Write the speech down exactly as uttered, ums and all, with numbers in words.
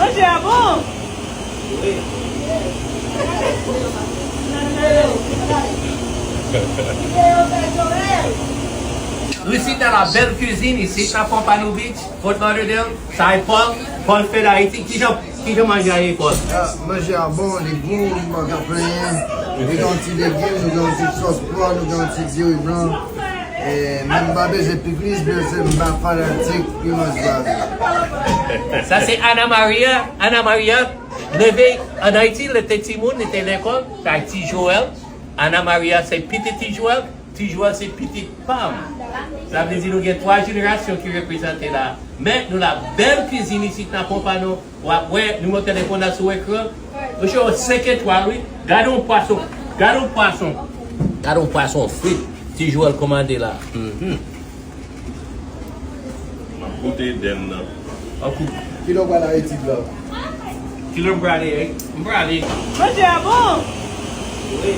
Manje a bon? Nou isit nan La Belle Cuisine, isit nan Pompano Beach, Fort Lauderdale. Sa e Paul, Paul Fed Ayiti. Kijan, kijan manje a ye, Paul? Ah, manje a bon, li gou, m pa ka plenyen. Nou gen yon ti legim, nou gen yon ti sòs pwa, nou gen yon ti diri blan. E, men m pa bezwen pi plis, paske m pa fanatik piman swav. Sa se Ana Maria. Ana Maria leve ann Ayiti, li te timoun, li te lekòl. Sa Ti Joel. Ana Maria se pitit Ti Joel. Ti Joel se pitit pa m. Sa vle di nou gen twa jenerasyon ki reprezante la. Men nou La Belle Cuisine isit nan Pompano. W ap wè nimewo telefòn nan sou ekran. Mesye, yon senk etwal, wi. Gade yon pwason. Gade yon pwason. Gade yon pwason frit. Ti Joel kòmande la. Mhm. M ap goute den nan. An kou. Kilè w pral Ayiti la? Kilè m prale, wi? M prale. Manje a bon? Wi.